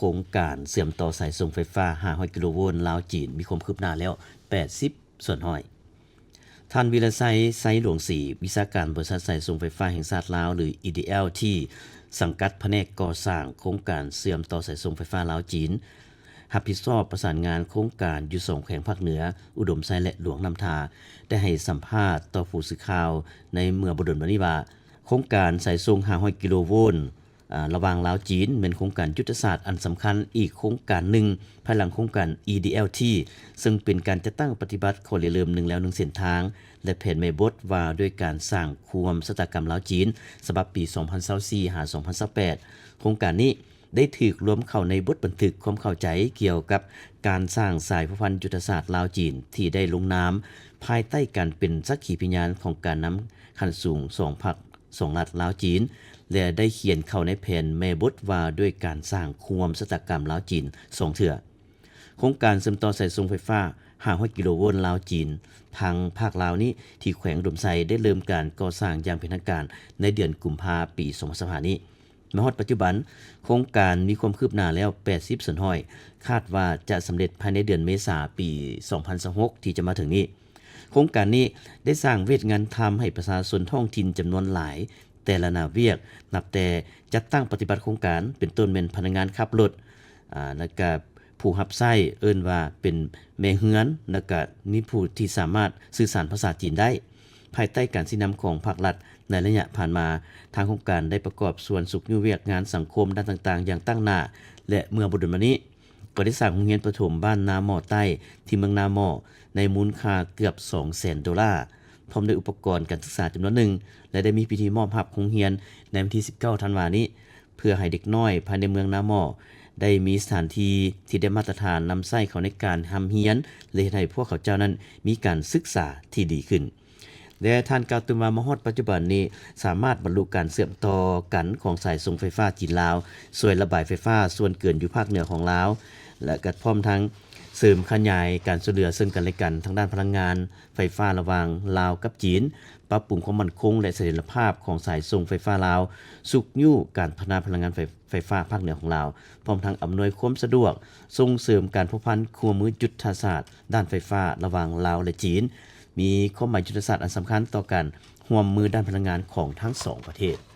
ໂຄງການເຊື່ອມຕໍ່ສາຍສົ່ງໄຟຟ້າຫ້າຮ້ອຍກິໂລໂວນລາວ-ຈີນ ມີຄວາມຄືບໜ້າແລ້ວແປດສິບສ່ວນຮ້ອຍ. ທ່ານ ວິລະໄຊ ໄຊຫຼວງສີ ວິຊາການບໍລິສັດສາຍສົ່ງໄຟຟ້າແຫ່ງຊາດລາວ ຫຼື EDLT ສັງກັດພະແນກກໍ່ສ້າງໂຄງການເຊື່ອມຕໍ່ສາຍສົ່ງໄຟຟ້າລາວ-ຈີນ ຮັບຜິດຊອບປະສານງານໂຄງການຢູ່ສອງແຂວງພາກເໜືອ ອຸດົມໄຊ ແລະ ຫຼວງນ້ຳທາ ໄດ້ໃຫ້ສຳພາດຕໍ່ຜູ້ສື່ຂ່າວໃນເມື່ອບໍ່ດົນມານີ້ວ່າ ໂຄງການສາຍສົ່ງຫ້າຮ້ອຍກິໂລໂວນ ອາ ລະຫວ່າງລາວ-ຈີນ ແມ່ນໂຄງການຍຸດທະສາດອັນສຳຄັນອີກໂຄງການໜຶ່ງ ພາຍຫຼັງໂຄງການ EDLT ເຊິ່ງເປັນການຈັດຕັ້ງປະຕິບັດຂໍ້ລິເລີ່ມໜຶ່ງແລວໜຶ່ງເສັ້ນທາງ ແລະ ແຜນແມ່ບົດວ່າດ້ວຍການສ້າງຄູ່ຮ່ວມຊະຕາກຳລາວ-ຈີນ ສະບັບປີສອງພັນຊາວສີ່ ຫາ ສອງພັນຊາວແປດ. ໂຄງການນີ້ໄດ້ຖືກລວມເຂົ້າໃນບົດບັນທຶກຄວາມເຂົ້າໃຈກ່ຽວກັບການສ້າງສາຍພົວພັນຍຸດທະສາດລາວ-ຈີນ ທີ່ໄດ້ລົງນາມພາຍໃຕ້ການເປັນສັກຂີພະຍານຂອງການນຳຂັ້ນສູງສອງພັກ ສອງລັດ ລາວ-ຈີນ ແລະ ໄດ້ຂຽນເຂົ້າໃນແຜນແມ່ບົດວ່າດ້ວຍການສ້າງຄູ່ຮ່ວມຊະຕາກຳລາວ-ຈີນສອງເທື່ອ. ໂຄງການເຊື່ອມຕໍ່ສາຍສົ່ງໄຟຟ້າຫ້າຮ້ອຍກິໂລໂວນລາວ-ຈີນ ທາງພາກລາວນີ້ ທີ່ແຂວງອຸດົມໄຊ ໄດ້ເລີ່ມການກໍ່ສ້າງຢ່າງເປັນທາງການໃນເດືອນກຸມພາ ປີສອງພັນຊາວຫ້ານີ້. ມາຮອດປັດຈຸບັນ, ໂຄງການມີຄວາມຄືບໜ້າແລ້ວແປດສິບສ່ວນຮ້ອຍ, ຄາດວ່າຈະສຳເລັດພາຍໃນເດືອນເມສາ ປີສອງພັນຊາວຫົກ ທີ່ຈະມາເຖິງນີ້. ໂຄງການນີ້ໄດ້ສ້າງວຽກງານທຳໃຫ້ປະຊາຊົນທ້ອງຖິ່ນຈຳນວນຫຼາຍ, ແຕ່ລະໜ້າວຽກ ນັບແຕ່ຈັດຕັ້ງປະຕິບັດໂຄງການ ເປັນຕົ້ນແມ່ນພະນັກງານຂັບລົດ, ອາ ແລ້ວກະຜູ້ຮັບໃຊ້ ເອີ້ນວ່າເປັນແມ່ເຮືອນ, ແລ້ວກະມີຜູ້ທີ່ສາມາດສື່ສານພາສາຈີນໄດ້. ພາຍໃຕ້ການຊີ້ນຳຂອງພາກລັດ, ໃນໄລຍະຜ່ານມາ, ທາງໂຄງການໄດ້ປະກອບສ່ວນຊຸກຍູ້ວຽກງານສັງຄົມດ້ານຕ່າງໆຢ່າງຕັ້ງໜ້າ ແລະ ເມື່ອບໍ່ດົນມານີ້ ກໍໄດ້ສ້າງໂຮງຮຽນປະຖົມບ້ານນາໝໍ້ໃຕ້ ທີ່ເມືອງນາໝໍ້ ໃນມູນຄ່າເກືອບສອງແສນໂດລາ, ພ້ອມດ້ວຍອຸປະກອນການສຶກສາຈຳນວນໜຶ່ງ ແລະ ໄດ້ມີພິທີມອບຮັບໂຮງຮຽນໃນວັນທີສິບເກົ້າທັນວານີ້ ເພື່ອໃຫ້ເດັກນ້ອຍພາຍໃນເມືອງນາໝໍ້ ໄດ້ມີສະຖານທີ່ທີ່ໄດ້ມາດຕະຖານນຳໃຊ້ເຂົ້າໃນການຮ່ຳຮຽນ ແລະ ເຮັດໃຫ້ພວກເຂົາເຈົ້ານັ້ນມີການສຶກສາທີ່ດີຂຶ້ນ. ແລະ ທ່ານກ່າວຕື່ມວ່າ ມາຮອດປັດຈຸບັນນີ້ ສາມາດບັນລຸການເຊື່ອມຕໍ່ກັນຂອງສາຍສົ່ງໄຟຟ້າຈີນ-ລາວ, ຊ່ວຍລະບາຍໄຟຟ້າສ່ວນເກີນຢູ່ພາກເໜືອຂອງລາວ ແລະ ກໍພ້ອມທັງເສີມຂະຫຍາຍການຊ່ວຍເຫຼືອເຊິ່ງກັນແລະກັນທາງດ້ານພະລັງງານໄຟຟ້າລະຫວ່າງລາວກັບຈີນ, ປັບປຸງຄວາມໝັ້ນຄົງ ແລະ ສະຖຽນລະພາບຂອງສາຍສົ່ງໄຟຟ້າລາວ, ຊຸກຍູ້ການພັດທະນາພະລັງງານໄຟ ໄຟຟ້າພາກເໜືອຂອງລາວ, ພ້ອມທັງອຳນວຍຄວາມສະດວກ, ສົ່ງເສີມການພົວພັນຄູ່ຮ່ວມມືຍຸດທະສາດດ້ານໄຟຟ້າລະຫວ່າງລາວ ແລະ ຈີນ, ມີຄວາມໝາຍຍຸດທະສາດອັນສຳຄັນຕໍ່ການຮ່ວມມືດ້ານພະລັງງານຂອງທັງສອງປະເທດ.